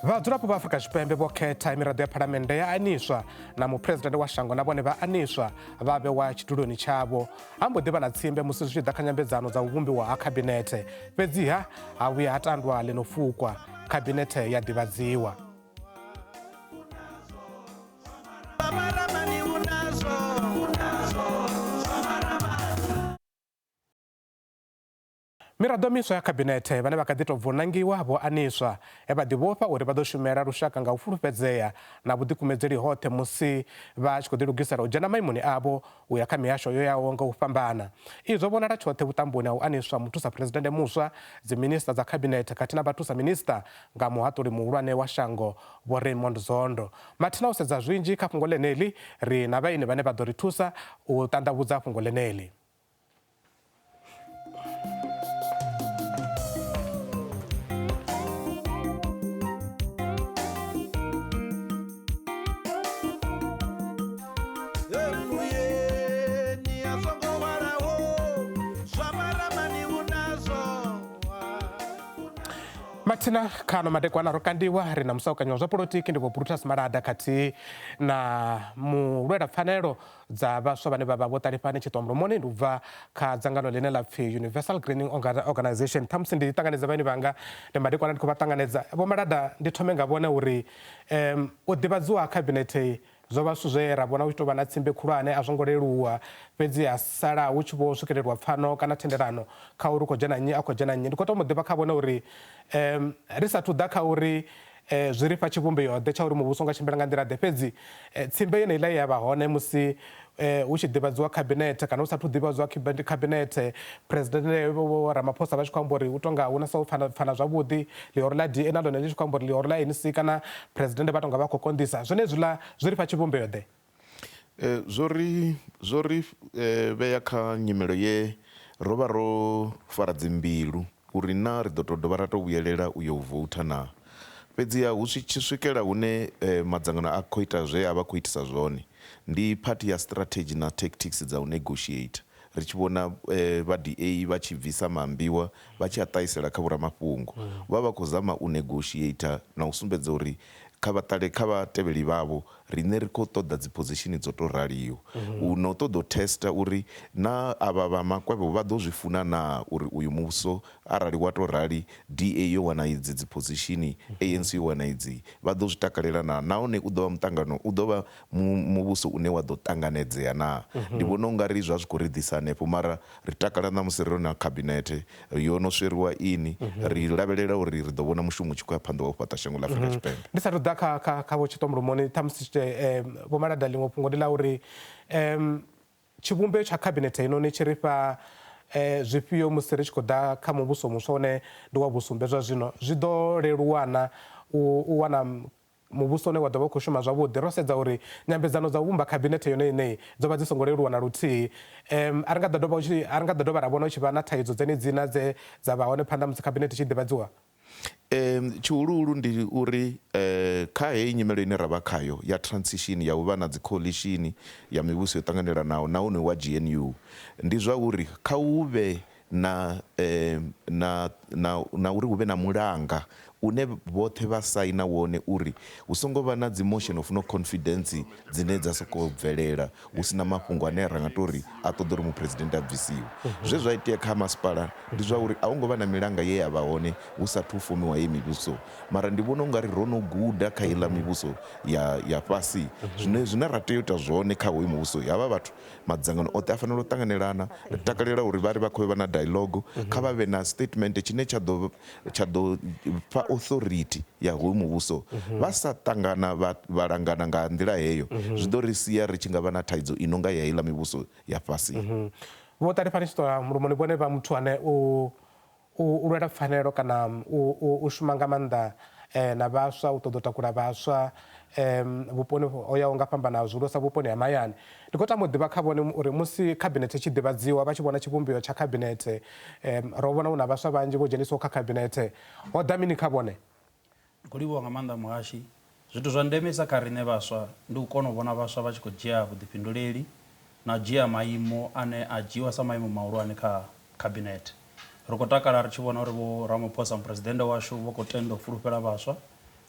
Vhadzulapo vha Afrika Tshipembe vho khetha miraḓo ya phalamennde ya aniswa na muphuresidennde wa shango na vhone vha aniswa vha vhewa tshiduloni tshavho. Ha mbo ḓi vha na tsimbe musi zwi tshi ḓa kha nyambedzano dza u vhumbiwa ha khabinethe. Fhedziha ha vhuya ha tandwa ḽi no fukwa, khabinethe ya ḓivhadziwa. Miraḓo miswa ya Khabinethe vhane vha kha ḓi tou bva u nangiwa vho aniswa, he vha ḓivhofha uri vha ḓo shumela lushaka nga u fulufhedzea na vhuḓikumedzeli hoṱhe musi vha tshi khou ḓilugisela u dzhena maimoni avho u ya kha mihasho yo yaho nga u fhambana. Izwi zwo vhonala tshoṱhe vhuṱamboni ha u aniswa muthusa-phresidennde muswa, dziminisiṱa dza Khabinethe khathihi na vhathusa-minisiṱa nga muhaṱuli muhulwane wa shango Vho Raymond Zondo. Mathina u sedza zwinzhi kha fhungo ḽeneḽi, ri na vhaeni vhane vha ḓo ri thusa u ṱanḓavhudza fhungo ḽeneḽi. Mathina khano madekwana ro kandiwa ri na musaukanyi wa zwa polotiki ndi Vho Brutus Malada khathihi na mulwela pfanelo dza vhaswa vhane vha vha vho ṱalifhani tshiṱwa mulomoni ndi u bva kha dzangano ḽine ḽa pfi Universal Greening Organization. Ṱhamusi ndi ṱanganedza vhaeni vhanga ndi madekwana ndi khou vha ṱanganedza. Vho Malada ndi thome nga vhone uri u ḓivhadziwa ha khabinethe zwo vha zwithu zwe ra vhona hu tshi tou vha na tsimbe khulwane, a zwo ngo leluwa fhedzi ha sala hu tshi vho swikelelwa pfano kana thendelano kha uri u khou dzhena nnyi a khou dzhena nnyi. Ndi khou tama u ḓivha kha vhone uri ri sathu ḓa kha uri zwi ri fha tshivhumbeo-ḓe tsha uri muvhuso u nga tshimbila nga nḓila-ḓe. Fhedzi tsimbe yeneiḽa ye ya vha hone musi hu tshi ḓivhadziwa khabinethe kana hu sathu ḓivhadziwa khabinethe, Phresidennde Vho Ramaphosa vha tshi khou amba uri hu tou nga hu na sa u pfana pfana zwavhuḓi, ḽihoro ḽa DA na ḽone ḽi tshi khou amba uri ḽihoro ḽa ANC kana Phresidennde vha tou nga vha khou konḓisa. Zwenezwiḽa zwi ri fha tshivhumbeo-ḓe? Zwo ri zwo ri vhea kha nyimelo ye ro vha ro fara dzimbilu uri naa ri ḓo tou dovha ra tou vhuyelela u yo voutha naa. Fhedziha hu tshi swikela hune madzangano a khou ita zwe a vha khou itisa zwone, ndi part ya strategy na tactics dza u negotiator. Ri tshi vhona vha DA vha tshi bvisa maambiwa vha tshi a ṱahisela kha vhoramafhungo, vha vha khou zama u negotiator na u sumbedza uri kha vhaṱale kha vhatevheli vhavho Riṋe ri khou ṱoḓa dzi position dzo tou raliho. U no ṱoḓa u tester uri naa avha vha makwevho vha ḓo zwi funa naa uri uyu muvhuso arali wa tou rali DA yo wana idzi dzi position, ANC yo wana idzi, vha ḓo zwi takalela naa? Nahone u ḓo vha muṱangano, u ḓo vha muvhuso une wa ḓo ṱanganedzea naa? Ndi vhona u nga ri zwa zwi khou ri ḓisa hanefho mara Ri takala ṋamusi ri na khabinethe yo no sweriwa ini. Ri lavhelela uri ri ḓo vhona mushumo u tshi khou ya phanḓa wa u fhaṱa shango ḽa Afrika Tshipembe. Ndi sathu ḓa kha kha kha Vho Tshiṱomulomoni, ṱhamusi Vho Malada ḽiṅwe fhungo ndi ḽa uri tshivhumbeo tsha khabinethe heinoni tshi ri fha zwifhio musi ri tshi khou ḓa kha muvhuso muswa une ndi wa vhusumbe zwa zwino. Zwi ḓo leluwa na u wana muvhuso une wa ḓo vha u khou shuma zwavhuḓi, ro sedza uri nyambedzano dza u vhumba khabinethe yone iṋe dzo vha dzi songo leluwa na luthihi. A ri nga ḓo dovha a ri nga ḓo dovha ra vhona hu tshi vha na thaidzo dzenedzi na dze dza vha hone phanḓa musi khabinethe i tshi ḓivhadziwa. Tshihuluhulu ndi uri kha heyi nyimele ine ra vha khayo ya transition ya u vha na dzi coalition ya mivhuso yo ṱanganelanaho nahone wa GNU, ndi zwa uri kha hu vhe na na na na uri hu vhe na mulanga une vhoṱhe vha saina wone uri hu songo vha na dzi motion of no confidence dzine dza sokou bvelela hu si na mafhungo ane ra nga tori a ṱoḓa uri muphuresidennde a bvisiwe. Zwe zwa itea kha masipala ndi zwa uri a hu ngo vha na milanga ye ya vha hone hu sathu fomiwa heyi mivhuso, mara ndi vhona u nga ri ro no guda kha heiḽa mivhuso ya ya fhasi zwine zwine ra tea u ita zwone kha hoyu muvhuso havha vhathu Madzangano oṱhe a fanela u ṱanganelana. Ri takalela uri vha ri vha khou vha na dialogue, kha vha vhe na statement tshine tsha ḓo tsha ḓo fha authority ya hoyu muvhuso. Vha sa ṱangana vha vha langana nga nḓila heyo, zwi ḓo ri sia ri tshi nga vha na thaidzo i no nga ya heiḽa mivhuso ya fhasi. Vho Ṱalifhani Tshiṱola mulomoni vhone vha muthu ane u u lwela pfanelo kana u shuma nga maanḓa na vhaswa, u ṱoḓa u takula vhaswa vhuponi ho yaho nga fhambana zwihulusa vhuponi ha mahayani. Ndi khou tama u ḓivha kha vhone uri musi khabinethe i tshi ḓivhadziwa vha tshi vhona tshivhumbeo tsha khabinethe, ro vhona hu na vhaswa vhanzhi vho dzheniswaho kha khabinethe, ho ḓa mini kha vhone? Ndi khou livhuwa nga maanḓa muhashi. Zwithu zwa ndemesa kha riṋe vhaswa ndi u kona u vhona vhaswa vha tshi khou dzhia vhuḓifhinduleli na u dzhia maimo ane a dzhiiwa sa maimo mahulwane kha Khabinethe. Ri khou takala ri tshi vhona uri Vho Ramaphosa Muphuresidennde washu vho khou tenda u fulufhela vhaswa.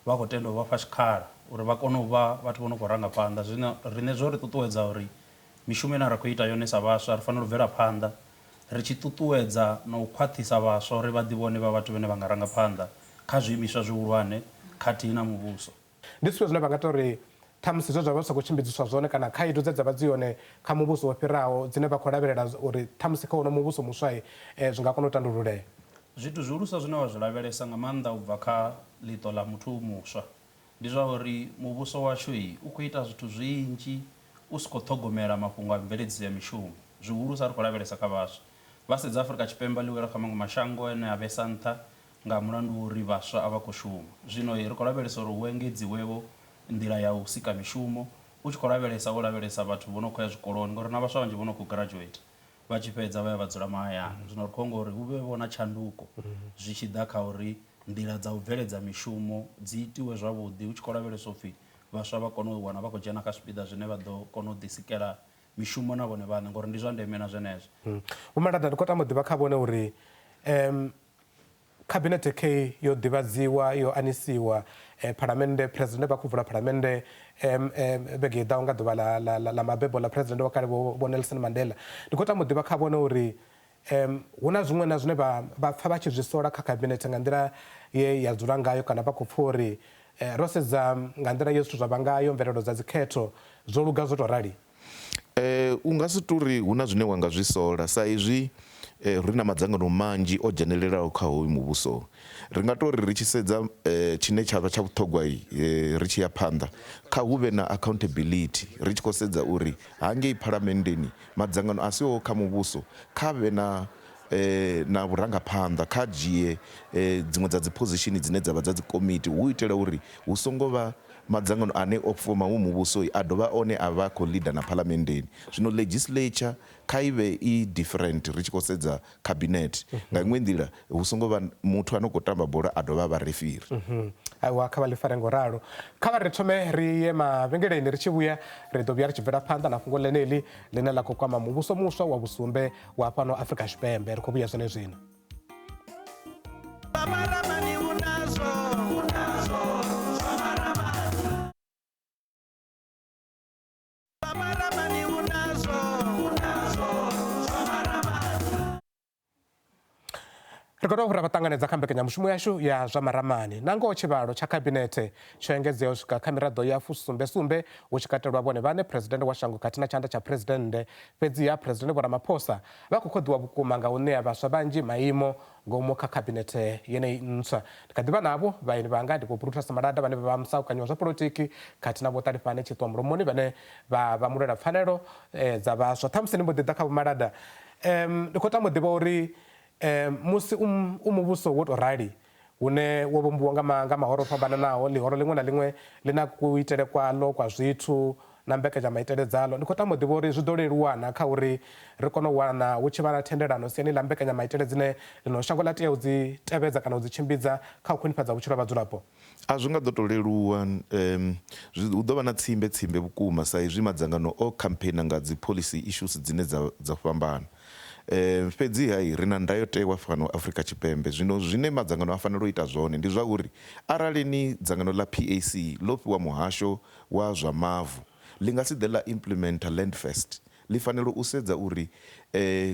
vha khou tenda u vha fha tshikhala uri vha kone u vha vhathu vho no khou ranga phanḓa. Zwino riṋe zwo ri ṱuṱuwedza uri mishumo ine ra khou ita yone sa vhaswa ri fanela u bvela phanḓa ri tshi ṱuṱuwedza na u khwaṱhisa vhaswa uri vha ḓivhone vha vhathu vhane vha nga ranga phanḓa kha zwiimiswa zwihulwane khathihi na muvhuso. Ndi zwifhio zwine vha nga ita uri ṱhamusi zwe zwa vha zwi sa khou tshimbidziswa zwone kana khaedu dze dza vha dzi hone kha muvhuso wo fhiraho dzine vha khou lavhelela uri ṱhamusi kha wono muvhuso muswa zwi nga kona u tandululea? Zwithu zwihulusa zwine wa zwi lavhelesa nga maanḓa u bva kha ḽiṱo ḽa muthu muswa ndi zwa uri muvhuso washu u khou ita zwithu zwinzhi u si khou ṱhogomela mafhungo a mveledziso ya mishumo, zwihulusa ri khou lavhelesa kha vhaswa. Vha sedza Afrika Tshipembe ḽi wela kha maṅwe mashango ane a vhesa nṱha nga mulandu wa uri vhaswa a vha khou shuma. Zwino ri khou lavhelesa uri hu engedziwevho nḓila ya u sika mishumo, u tshi khou lavhelesa wo lavhelesa vhathu vho no khou ya zwikoloni ngori na vhaswa vhanzhi vho no khou graduate vha tshi fhedza vha ya vha dzula mahayani. Zwino ri khou nga uri hu vhe vho na tshanduko zwi tshi ḓa kha uri nḓila dza u bveledza mishumo dzi itiwe zwavhuḓi hu tshi khou lavheleswa upfhi vhaswa vha kone u wana vha khou dzhena kha zwipiḓa zwine vha ḓo kona u ḓisikela mishumo na vhone vhaṋe ngori ndi zwa ndeme na zwenezwo. Vho Malada, ndi khou tama u ḓivha kha vhone uri Khabinethe khe yo ḓivhadziwa, yo anisiwa Phalamennde, Phresidennde vha khou vula Phalamennde vhege i ḓaho nga ḓuvha ḽa, ḽa, ḽa, ḽa mabebo ḽa Phresidennde wa kale Vho Nelson Mandela. Ndi khou tama u ḓivha kha vhone uri hu na zwiṅwe na zwine vha, vha pfa vha tshi zwi sola kha Khabinethe nga nḓila ye ya dzula ngayo kana vha khou pfa uri ro sedza nga nḓila ye zwithu zwa vha ngayo, mvelelo dza dzikhetho, zwo luga zwo tou rali? U nga si tou ri hu na zwine wa nga zwi sola sa izwi ri na madzangano manzhi o dzhenelelaho kha hoyu muvhuso. Ri nga tou ri ri tshi sedza tshine tsha vha tsha vhuṱhogwa ri tshi ya phanḓa kha hu vhe na accountability ri tshi khou sedza uri hangei phalamenndeni madzangano a siho kha muvhuso kha vhe na na vhurangaphanḓa kha dzhie dziṅwe dza dzi position dzine dza vha dza dzikomiti hu itela uri hu songo vha madzangano ane o foma hu muvhuso a dovha one a vha khou leader na phalamenndeni. Zwino legislature kha i vhe i different ri tshi khou sedza cabinet. Nga iṅwe nḓila hu songo vha muthu a no khou tamba bola a dovha a vha refiri. Aiwa, kha vha ḽi fare ngo ralo. Kha vha ri thome ri ye mavhengeleni, ri tshi vhuya ri ḓo vhuya ri tshi bvela phanḓa na fhungo ḽeneḽi ḽine ḽa khou kwama muvhuso muswa wa vhusumbe wa fhano Afrika Tshipembe. Ri khou vhuya zwenezwino. Ri khou tou ra vha ṱanganedza kha mbekanyamushumo yashu ya zwa maramani. Na ngoho tshivhalo tsha khabinethe tsho engedzea u swika kha miraḓo ya fusumbesumbe hu tshi katelwa vhone vhaṋe Phresidennde wa shango khathihi na tshanḓa tsha Phresidennde. Fhedziha Phresidennde Vho Ramaphosa vha khou khoḓiwa vhukuma nga u ṋea vhaswa vhanzhi maimo ngomu kha khabinethe yeneyi ntswa. Ndi kha ḓi vha navho vhaeni vhanga ndi Vho Brutus Malada vhane vha vha musaukanyi wa zwa polotiki khathihi na Vho Ṱalifhane Tshiṱwa Mulomoni vhane vha vha mulwelapfanelo dza vhaswa. Ṱhamusi ndi mbo ḓi ḓa kha Vho Malada. Ndi khou tama u ḓivha uri musi u muvhuso wo tou rali hune wo vhumbiwa nga mahoro o fhambananaho, ḽihoro ḽiṅwe na ḽiṅwe ḽi na kuitele kwaḽo kwa zwithu na mbekanyamaitele dzaḽo. Ndi khou tama u ḓivha uri zwi ḓo leluwa na kha uri ri kone u wana hu tshi vha na thendelano siani ḽa mbekanyamaitele dzine ḽino shango ḽa tea u dzi tevhedza kana u dzi tshimbidza kha u khwinifhadza vhutshilo ha vhadzulapo. A zwi nga ḓo tou leluwa, hu ḓo vha na tsimbe tsimbe vhukuma sa izwi madzangano o khampheina nga dzi policy issues dzine dza dza fhambana. Fhedziha ri na ndayotewa fhano Afrika Tshipembe, zwino zwine madzangano a fanela u ita zwone ndi zwa uri arali ni dzangano ḽa PAC ḽo fhiwa muhasho wa zwa mavu ḽi nga si ḓe ḽa implementer land first. Ḽi fanela u sedza uri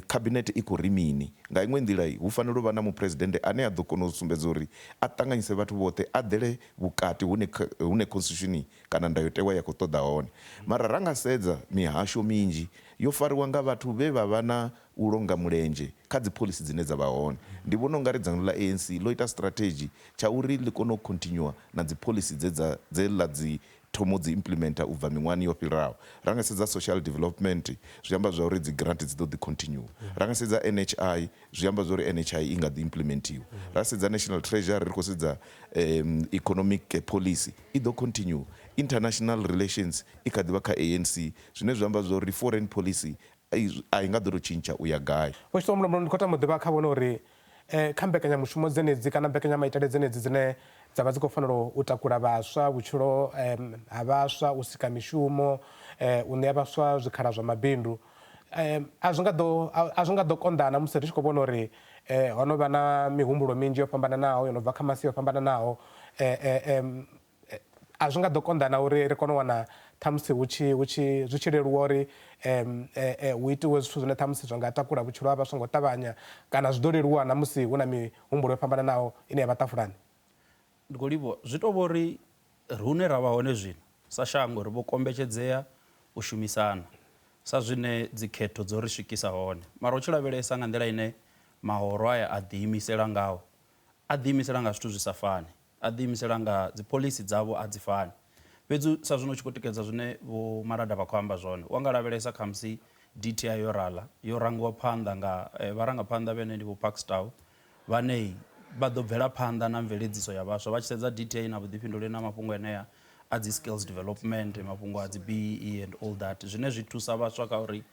Khabinethe i khou ri mini. Nga iṅwe nḓila, hu fanela u vha na Muphuresidennde ane a ḓo kona u sumbedza uri a ṱanganyise vhathu vhoṱhe, a ḓele vhukati hune hune Constitution kana Ndayotewa ya khou ṱoḓa hone. Mara ra nga sedza mihasho minzhi yo fariwa nga vhathu vhe vha vha na u longa mulenzhe kha dziphoḽisi dzine dza vha hone. Ndi vhona u nga ri dzangano ḽa ANC ḽo ita strategy tsha uri ḽi kone u continua na dziphoḽisi dze dza dze ḽa dzi thoma u dzi implementer u bva miṅwahani yo fhiraho. Ra nga sedza social development zwi amba zwa uri dzi grant dzi ḓo ḓi continue. Ra nga sedza NHI zwi amba zwa uri NHI i nga ḓi implementiwa. Ra sedza National Treasury ri khou sedza economic policy i ḓo continue. International relations i kha ḓi vha kha ANC zwine zwa amba zwa uri foreign policy a i nga ḓo tou tshintsha u ya gai. Vho Tshiṱoho ndi khou tama u ḓivha kha vhone uri Kha mbekanyamushumo dzenedzi kana mbekanyamaitele dzenedzi dzine dza vha dzi khou fanela u takula vhaswa, vhutshilo ha vhaswa, u sika mishumo, u ṋea vhaswa zwikhala zwa mabindu, a zwi nga ḓo a zwi nga ḓo konḓa na musi ri tshi khou vhona uri ho no vha na mihumbulo minzhi yo fhambananaho yo no bva kha masia o fhambananaho. A zwi nga ḓo konḓa na uri ri kone u wana ṱhamusi hu tshi hu tshi zwi tshi leluwa uri hu itiwe zwithu zwine ṱhamusi zwa nga takula vhutshilo ha vhaswa nga u ṱavhanya, kana zwi ḓo leluwa na musi hu na mihumbulo yo fhambananaho ine ya vha ṱafulani? Ndi khou livhuwa. Zwi tou vha uri hune ra vha hone zwino sa shango ri vho kombetshedzea u shumisana sa zwine dzikhetho dzo ri swikisa hone. Mara u tshi lavhelesa nga nḓila ine mahoro aya a ḓiimisela ngaho, a ḓiimisela nga zwithu zwi sa fani, a ḓiimisela nga dziphoḽisi dzavho a dzi fani. Fhedzi sa zwino u tshi khou tikedza zwine Vho Malada vha khou amba zwone, wa nga lavhelesa khamusi DTI yo rala, yo rangiwa phanḓa nga vharangaphanḓa vhene ndi Vho Parks Tau, vhane vha ḓo bvela phanḓa na mveledziso ya vhaswa vha tshi sedza DTA na vhuḓifhinduleli na mafhungo enea a dzi skills development, mafhungo a dzi BEE and all that, zwine zwi thusa vhaswa kha uri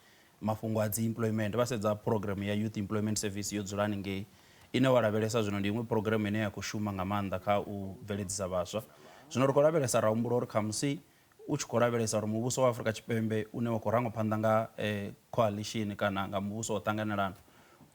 mafhungo a dzi employment. Vha sedza program ya Youth Employment Service yo dzula haningei, ine wa lavhelesa zwino ndi iṅwe program ine ya khou shuma nga maanḓa kha u bveledzisa vhaswa. Zwino ri khou lavhelesa ra humbula uri khamusi u tshi khou lavhelesa uri muvhuso wa Afrika Tshipembe une wa khou rangwa phanḓa nga coalition kana nga muvhuso wa ṱanganelano,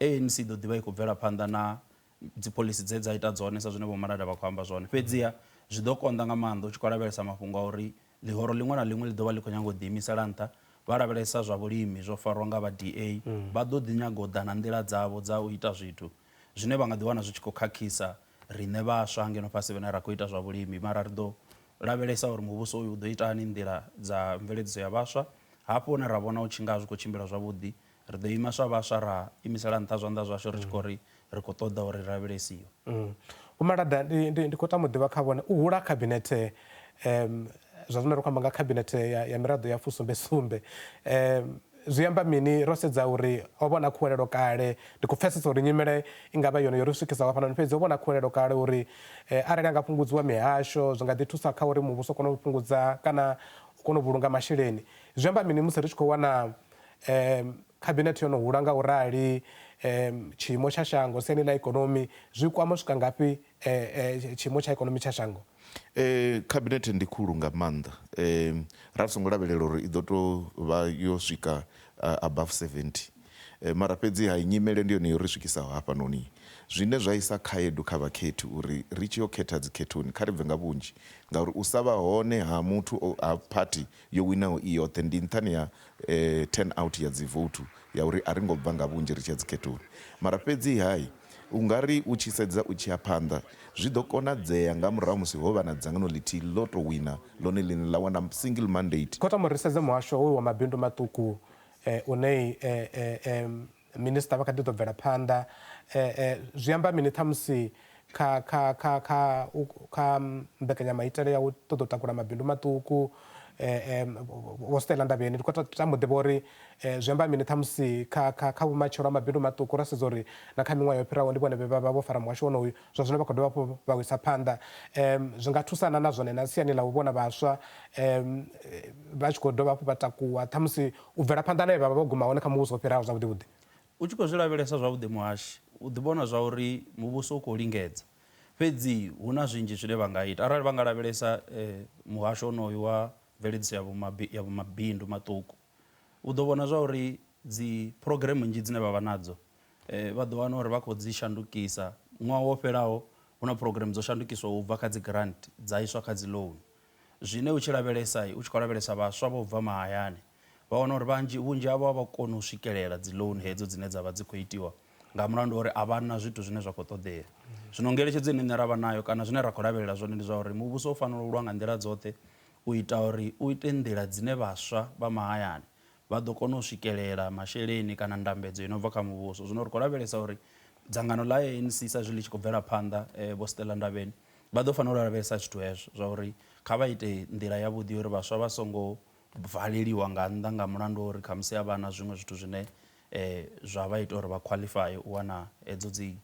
ANC i ḓo ḓivha i khou bvela phanḓa na dziphoḽisi dze dza ita dzone sa zwine Vho Malada vha khou amba zwone. Fhedziha zwi ḓo konḓa nga maanḓa u tshi khou lavhelesa mafhungo a uri ḽihoro ḽiṅwe na ḽiṅwe ḽi ḓo vha ḽi khou nyaga u ḓiimisela nṱha. Vha lavhelesa zwa vhulimi zwo farwa nga vha DA, vha ḓo ḓi nyaga u ḓa na nḓila dzavho dza u ita zwithu zwine vha nga ḓiwana zwi tshi khou khakhisa riṋe vhaswa ngeno fhasi vhane ra khou ita zwa vhulimi. Mara ri ḓo lavhelesa uri muvhuso uyu u ḓo ita hani nḓila dza mveledziso ya vhaswa. Hafho hune ra vhona u tshi nga zwi khou tshimbila zwavhuḓi, ri ḓo ima sa vhaswa ra imisela nṱha zwanḓa zwashu ri tshi khou ri ri khou ṱoḓa uri ri lavhelesiwe. Vho Malada, ndi, ndi, ndi khou tama u ḓivha kha vhone, u hula khabinethe um zwa zwino ri khou amba nga khabinethe ya, ya miraḓo ya fusumbesumbe um zwi amba mini ro sedza uri ho vha na khuwelelo kale? Ndi khou pfesesa uri nyimele i nga vha yone yo ri swikisaho hafhanoni, fhedzi ho vha na khuwelelo kale uri arali ha nga fhungudziwa mihasho zwi nga ḓi thusa kha uri muvhuso u kone u fhungudza kana u kone u vhulunga masheleni. Zwi amba mini musi ri tshi khou wana khabinethe yo no hula nga u rali, tshiimo tsha shango siani ḽa ikonomi zwi kwama u swika ngafhi tshiimo tsha ikonomi tsha shango? Khabinethe ndi khulu nga maanḓa. Ra songo lavhelela uri i ḓo tou vha yo swika above 70, mara fhedzi hai nyimele ndi yone yo ri swikisaho hafhanoni, zwine zwa isa khaedu kha vhakhethi uri ri tshi yo khetha dzikhethoni kha ri bve nga vhunzhi, ngauri u sa vha hone ha muthu ha phathi yo winaho i yoṱhe ndi nṱhani ha turn out ya dzi vouthu ya uri a ri ngo bva nga vhunzhi ri tshi ya dzikhethoni. Mara fhedzi hai u nga ri u tshi sedza u tshi ya phanḓa zwi ḓo konadzea nga murahu musi ho vha na dzangano ḽithihi ḽo tou wina ḽone ḽine ḽa wana single mandate. Khou tama uri ri sedze muhasho hoyu wa mabindu maṱuku une minisiṱa vha kha ḓi ḓo bvela phanḓa. Zwi amba mini ṱhamusi kha kha kha kha kha mbekanyamaitele ya u ṱoḓa u takula mabindu maṱuku? Vho Stella Ndavheni, ndi khou tama u ḓivha uri zwi amba mini ṱhamusi kha kha kha vhumatshelo ha mabindu maṱuku, ra sedza uri na kha miṅwaha yo fhiraho ndi vhone vhe vha vha vho fara muhasho wonoyu, zwa zwino vha khou dovha hafhu vha wisa phanḓa. Zwi nga thusana na zwone na siani ḽa u vhona vhaswa vha tshi khou dovha hafhu vha takuwa, ṱhamusi u bvela phanḓa na he vha vha vho guma hone kha muvhuso wo fhiraho zwavhuḓi vhuḓi? U tshi khou zwi lavhelesa zwavhuḓi muhashi, u ḓi vhona zwa uri muvhuso u khou lingedza, fhedzi hu na zwinzhi zwine vha nga ita. Arali vha nga lavhelesa muhasho wonoyu wa mveledziso ya vhumabindu maṱuku, u ḓo vhona zwa uri dzi phurogireme nnzhi dzine vha vha nadzo vha ḓo wana uri vha khou dzi shandukisa. Ṅwaha wo fhelaho hu na phurogireme dzo shandukiswaho u bva kha dzi grant dza iswa kha dzi loan. Zwine u tshi lavhelesa, u tshi khou lavhelesa vhaswa vho bva mahayani, vha wana uri vhanzhi vhunzhi havho a vha koni u swikelela dzi loan hedzo dzine dza vha dzi khou itiwa nga mulandu wa uri a vha na zwithu zwine zwa khou ṱoḓea. Zwino ngeletshedzo ine nṋe ra vha nayo kana zwine ra khou lavhelela zwone ndi zwa uri muvhuso u fanela u lwa nga nḓila dzoṱhe u ita uri u ite nḓila dzine vhaswa vha mahayani vha ḓo kona u swikelela masheleni kana ndambedzo i no bva kha muvhuso. Zwino ri khou lavhelesa uri dzangano ḽa ANC sa izwi ḽi tshi khou bvela phanḓa, Vho Stella Ndabeni, vha ḓo fanela u lavhelesa zwithu hezwo zwa uri kha vha ite nḓila yavhuḓi ya uri vhaswa vha songo valeliwa nga nnḓa nga mulandu wa uri khamusi a vha na zwiṅwe zwithu zwine zwa vha ita uri vha khwaḽifaye u wana hedzo dzi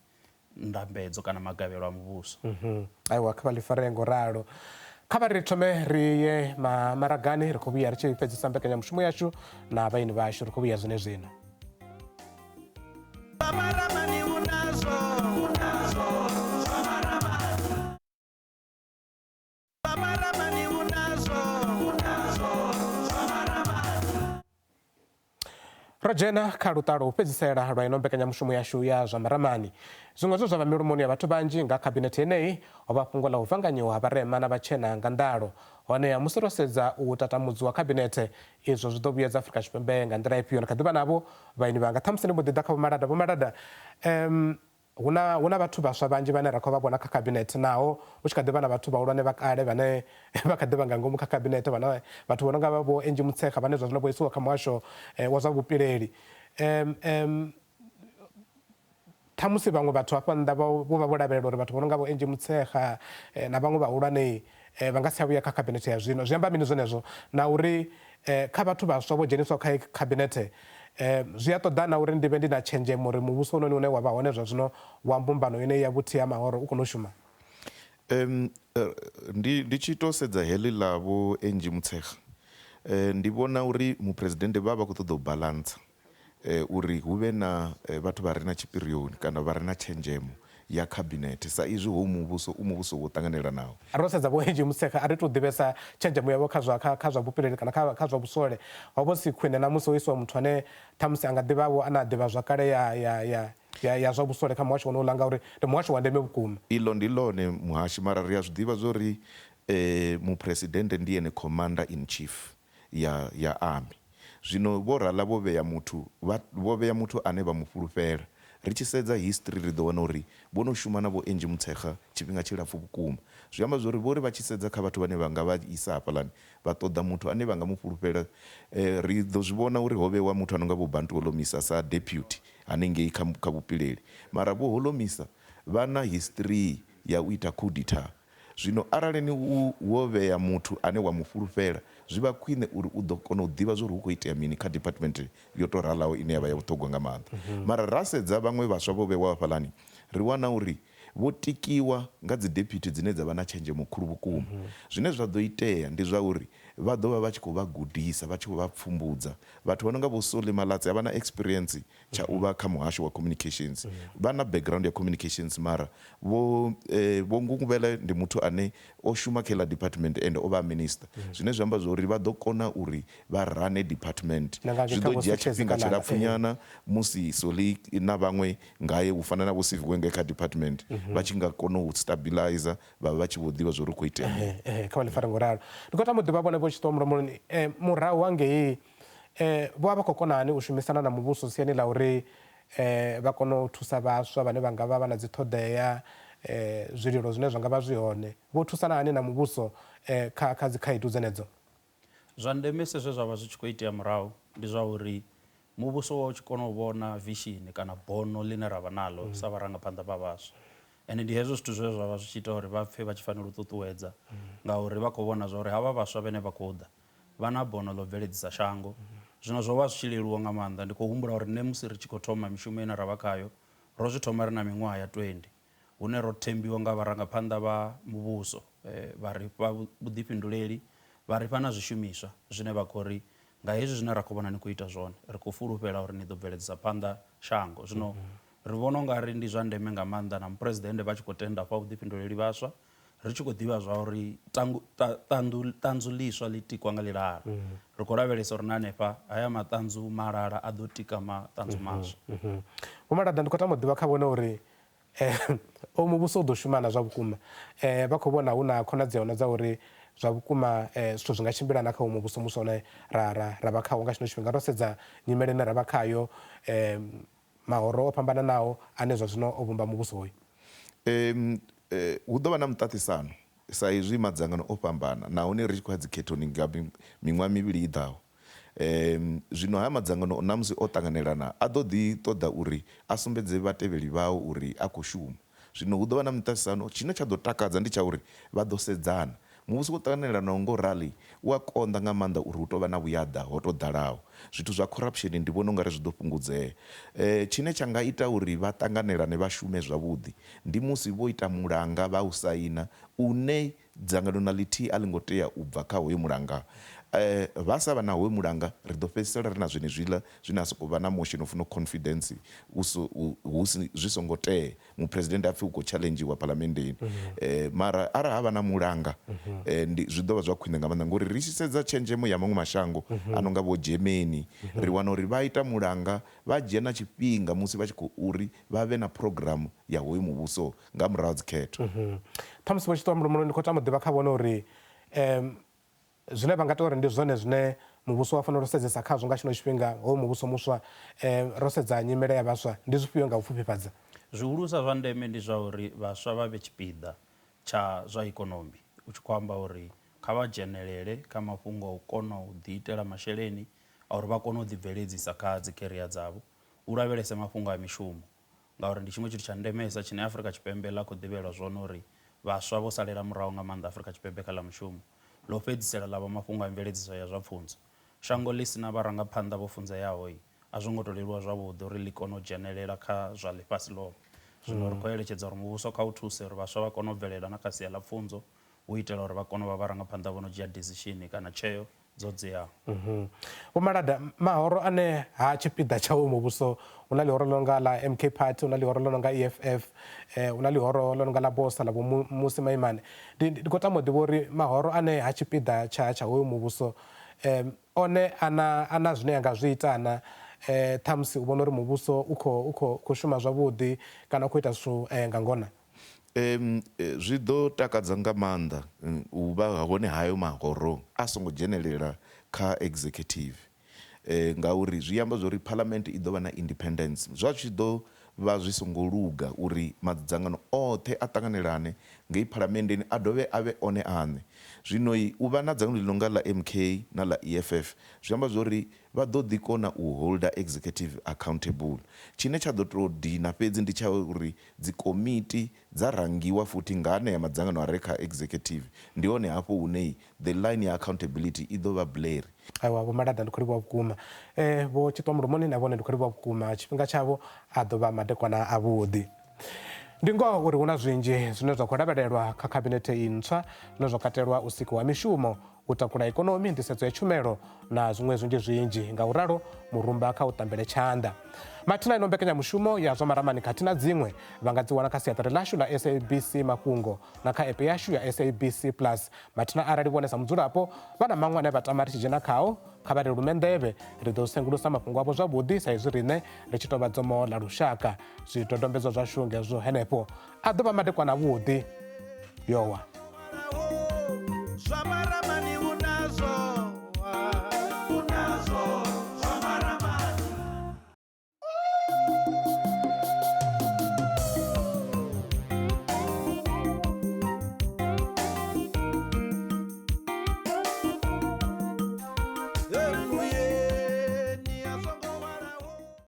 ndambedzo kana magavhelo a muvhuso. Aiwa, kha vha ḽi fare ngo ralo. Kha vha ri thome ri ye maragani, ri khou vhuya ri tshi fhedzisa mbekanyamushumo yashu na vhaeni vhashu, ri khou vhuya zwene zwino. Ro Ro dzhena kha luṱa lwa u fhedzisela lwa ino mbekanyamushumo yashu ya zwa maramani. Zwiṅwe zwe zwa vha milomoni ya vhathu vhanzhi nga khabinethe yeneyi ho vha fhungo ḽa u vanganyiwa ha vharema na vhatshena nga nḓalo. Honeha musi ro sedza u tatamudziwa khabinethe, izwo zwi ḓo vhuyedza Afrika Tshipembe nga nḓila ifhio? Ndi kha ḓi vha navho vhaeni vhanga, ṱhamusi ndi mbo ḓi ḓa kha Vho Malada. Vho Malada, um Hu na, hu na vhathu vhaswa vhanzhi vhane ra khou vha vhona kha khabinethe, naho hu tshi kha ḓi vha na vhathu vhahulwane vha kale vhane vha kha ḓi vha nga ngomu kha khabinethe, vhana vhathu vho no nga vha Vho Angie Motshekga vhane zwa zwino vho isiwa kha muhasho wa zwa vhupileli. Um, ṱhamusi vhaṅwe vhathu hafha nnḓa vho vha vho lavhelela uri vhathu vho no nga vho Angie Motshekga na vhaṅwe vhahulwane vha nga si tsha vhuya kha khabinethe ya zwino. Zwi amba mini zwenezwo? Na uri kha vhathu vhaswa vho dzheniswaho kha khabinethe zwi a ṱoḓa na uri ndi vhe ndi na tshenzhemo uri muvhuso hounoni une wa vha hone zwa zwino wa mbumbano ine ya vhuthihi ha mahoro u kone u shuma? Ndi, ndi tshi tou sedza heḽi ḽa Vho Angie Motshekga, ndi vhona uri muphuresidennde vha vha khou ṱoḓa u baḽantsa uri hu vhe na vhathu vha re na tshipirioni kana vha re na tshenzhemo ya khabinethe sa izwi hoyu muvhuso u muvhuso wo ṱanganelanaho. Ro sedza Vho Angie Motshekga, a ri tou ḓivhesa tshenzhemo yavho kha zwa kha zwa vhupileli kana kha kha zwa vhuswole. Ho vha hu si khwine na musi ho isiwa muthu ane ṱhamusi a nga ḓi vha-vho a na ḓivhazwakale ya ya ya ya ya zwa vhuswole kha muhasho wonouḽa ngauri ndi muhasho wa ndeme vhukuma. Iḽo ndi ḽone muhashi mara ri a zwi ḓivha zwa uri Muphuresidennde ndi ene Commander in Chief ya ya army. Zwino vho raḽa vho vhea muthu vha vho vhea muthu ane vha mu fhulufhela. Ri tshi sedza history ri ḓo wana uri vho no shuma na Vho Angie Motshekga tshifhinga tshilapfu vhukuma. Zwi amba zwori vho ri vha tshi sedza kha vhathu vhane vha nga vha isa hafhaḽani vha ṱoḓa muthu ane vha nga mu fhulufhela. Ri ḓo zwi vhona uri ho vhewa muthu a no nga Vho Bantu Holomisa sa deputy hanengei kha kha vhupileli. Mara Vho Holomisa vha na history ya u ita coup d'etat. Zwino arali ni u wo vhea muthu ane wa mu fhulufhela, zwi vha khwine uri u ḓo kona u ḓivha zwa uri hu khou itea mini kha department yo tou ralaho ine ya vha ya vhuṱhogwa nga maanḓa. Mara ra sedza vhaṅwe vhaswa vho vhewaho hafhaḽani, ri wana uri vho tikiwa nga dzi deputy dzine dza vha na tshenzhemo khulu vhukuma. Zwine zwa ḓo itea ndi zwa uri vha ḓo vha vha tshi khou vha gudisa, vha tshi khou vha pfumbudza. Vhathu vha no nga Vho Solly Malatsi a vha na experience tsha u vha kha muhasho wa communications. Vha na background ya communications mara Vho Vho Ngunguvhele ndi muthu ane o shuma kha iḽa department ende o vha a minister. Zwine zwa amba zwori vha ḓo kona uri vha rane department. Na nga ngei Zwi kha ḓo Vho dzhia Sutshezi tshifhinga Kalala, tshilapfu nyana musi Solly na vhaṅwe ngae u fana na Vho Siviwe ngei kha department vha tshi nga kona u stabilizer vha vha vha tshi vho ḓivha zwori hu khou itea mini. Kha vha ḽi fare ngoralo. Ndi khou tama u ḓivha vhone Vho Tshiṱuwa mulomoni murahu hangei Vho vha vha khou kona hani u shumisana na muvhuso siani ḽa uri vha kone u thusa vhaswa vhane vha nga vha vha na dziṱhoḓea, zwililo zwine zwa nga vha zwi hone? Vho thusana hani na muvhuso kha kha dzikhaedu dzenedzo? Zwa ndemese zwe zwa vha zwi tshi khou itea murahu ndi zwa uri muvhuso wa u tshi kona u vhona vishini kana bono ḽine ra vha naḽo sa vharangaphanḓa vha vhaswa. Ende ndi hezwo zwithu zwe zwa vha zwi tshi ita uri vha pfe vha tshi fanela u ṱuṱuwedza ngauri vha khou vhona zwa uri havha vhaswa vhane vha khou ḓa vha na bono ḽa u bveledzisa shango. Zwino zwo vha zwi tshi leluwa nga maanḓa. Ndi khou humbula uri nṋe musi ri tshi khou thoma mishumo ine ra vha khayo, ro zwi thoma ri na miṅwaha ya 20, hune ro thembiwa nga vharangaphanḓa vha muvhuso vha ri fha vhuḓifhinduleli, vha ri fha na zwishumiswa zwine vha khou ri nga hezwi zwine ra khou vhona ni khou ita zwone, ri khou fulufhela uri ni ḓo bveledzisa phanḓa shango. Zwino ri vhona u nga ri ndi zwa ndeme nga maanḓa na Muphuresidennde vha tshi khou tenda u fha vhuḓifhinduleli vhaswa, ri tshi khou ḓivha zwa uri ṱanzu ḽiswa ḽi tikwa nga ḽilala. Ri khou lavhelesa uri na hanefha haya maṱanzu malala a ḓo tika maṱanzu maswa. Vho Malada, ndi khou tama u ḓivha kha vhone uri oyu muvhuso u ḓo shuma na zwa vhukuma. Vha khou vhona hu na khonadzeo na dza uri zwa vhukuma zwithu zwi nga tshimbila na kha hoyu muvhuso muswa une ra ra ra vha khawo nga tshino tshifhinga, ro sedza nyimele ine ra vha khayo, mahoro o fhambananaho ane zwa zwino o vhumba muvhuso hoyu? Hu ḓo vha na muṱaṱisano sa izwi madzangano o fhambana nahone ri tshi khou ya dzikhethoni nga miṅwaha mivhili i ḓaho. Zwino haya madzangano ṋamusi o ṱanganelana a ḓo ḓi ṱoḓa uri a sumbedze vhatevheli vhao uri a khou shuma. Zwino hu ḓo vha na miṱaṱisano, tshine tsha ḓo takadza ndi tsha uri vha ḓo sedzana. Muvhuso wo ṱanganelanaho ngo rali u a konḓa nga maanḓa uri hu tou vha na vhuyaḓa ho tou ḓalaho. Zwithu zwa corruption ndi vhona u nga ri zwi ḓo fhungudzea. Tshine tsha nga ita uri vha ṱanganelane vha shume zwavhuḓi ndi musi vho ita mulanga vha u saina une dzangano na ḽithihi a ḽi ngo tea u bva kha hoyo mulanga. Vha sa vha na hoyu mulanga ri ḓo fhedzisela ri na zwenezwiḽa zwine ha sokou vha na motion of no confidence hu si zwi songo tea muphuresidennde a pfhi u khou tshaḽenzhiwa phalamenndeni. Mara arali ha vha na mulanga ndi zwi ḓo vha zwa khwine nga maanḓa ngori ri tshi sedza tshenzhemo ya maṅwe mashango a no nga vho Germany ri wana uri vha ita mulanga vha dzhia na tshifhinga musi vha tshi khou uri vha vhe na programu ya hoyu muvhuso nga murahu ha dzikhetho. Ṱhamusi vho Tshiṱwa Mulomoni ndi khou tama u ḓivha kha vhone uri zwine vha nga tou ri ndi zwone zwine muvhuso wa fanela u sedzesa khazwo nga tshino tshifhinga hoyu muvhuso muswa ro sedza nyimele ya vhaswa ndi zwifhio nga u pfufhifhadza? Zwihulusa zwa ndeme ndi zwa uri vhaswa vha vhe tshipiḓa tsha zwa ikonomi, u tshi khou amba uri kha vha dzhenelele kha mafhungo a u kona u ḓiitela masheleni a uri vha kone u ḓibveledzisa kha dzikeria dzavho, u lavhelese mafhungo a mishumo ngauri ndi tshiṅwe tshithu tsha ndemesa tshine Afrika Tshipembe ḽa khou ḓivhelwa zwone uri vhaswa vho salela murahu nga maanḓa Afrika Tshipembe kha ḽa mushumo. Ḽo fhedzisela ḽa vha mafhungo a mveledziso ya zwa pfunzo. Shango ḽi si na vharangaphanḓa vho funzeaho a zwo ngo tou leluwa zwavhuḓi uri ḽi kone u dzhenelela kha zwa ḽifhasi ḽoṱhe. Zwino ri khou eletshedza uri muvhuso kha u thuse uri vhaswa vha kone u bvelela na kha sia ḽa pfunzo hu itela uri vha kone u vha vharangaphanḓa vho no dzhia decision kana tsheo dzo dziaho. Vho Malada, mahoro ane ha tshipiḓa tsha uyu muvhuso hu na ḽihoro ḽo no nga ḽa MK Party, hu na ḽihoro ḽo no nga EFF, hu na ḽihoro ḽo no nga ḽa BOSA ḽa Vho Mmusi Maimane. Ndi khou tama u ḓivha uri mahoro ane ha tshipiḓa tsha hoyu muvhuso one ana ana zwine a nga zwi ita na ṱhamusi u vhona uri muvhuso u khou shuma zwavhuḓi kana u khou ita zwithu nga ngona. Zwi ḓo takadza nga maanḓa u vha hone hayo mahoro a songo dzhenelela kha executive ngauri zwi amba zwori parliament i ḓo vha na independence. Zwa tshi ḓo vha zwi songo luga uri madzangano oṱhe a ṱanganelane ngei phalamenndeni a dovhe a vhe one aṋe. Zwino u vha na dzangano ḽi no nga ḽa MK na ḽa EFF zwi amba zwori vha ḓo ḓi kona u holder executive accountable. Tshine tsha ḓo tou dina fhedzi ndi tsha uri dzikomiti dza rangiwa futhi nga anea madzangano a re kha executive, ndi hone hafho hune the line ya accountability i ḓo vha blurry. Aiwa, Vho Malada ndi khou livhuwa vhukuma. Vho Tshiṱwa Mulomoni na vhone ndi khou livhuwa vhukuma. Tshifhinga tshavho a ḓo vha madekwana avhuḓi. Ndi ngoho uri hu na zwinzhi zwine zwa khou lavhelelwa kha khabinethe iyi ntswa, zwine zwa katelwa u sikiwa ha mishumo, u takula ikonomi, nḓisedzo ya tshumelo na zwiṅwe zwinzhi zwinzhi. Nga u ralo, murumba kha u ṱambele tshanḓa. Mathina ino mbekanyamushumo ya zwa maramani khathihi na dziṅwe vha nga dzi wana kha siaṱari ḽashu ḽa SABC Mafhungo na kha app yashu ya SABC Plus. Mathina arali vhone sa mudzulapo vha na maṅwe ane vha tama ri tshi dzhena khao, kha vha ri lume nḓevhe, ri ḓo sengulusa mafhungo avho zwavhuḓi sa izwi riṋe ri tshi tou vha dzomo ḽa lushaka. Zwidodombedzwa zwashu ngezwo henefho. A ḓo vha madekwana avhuḓi. Yowa.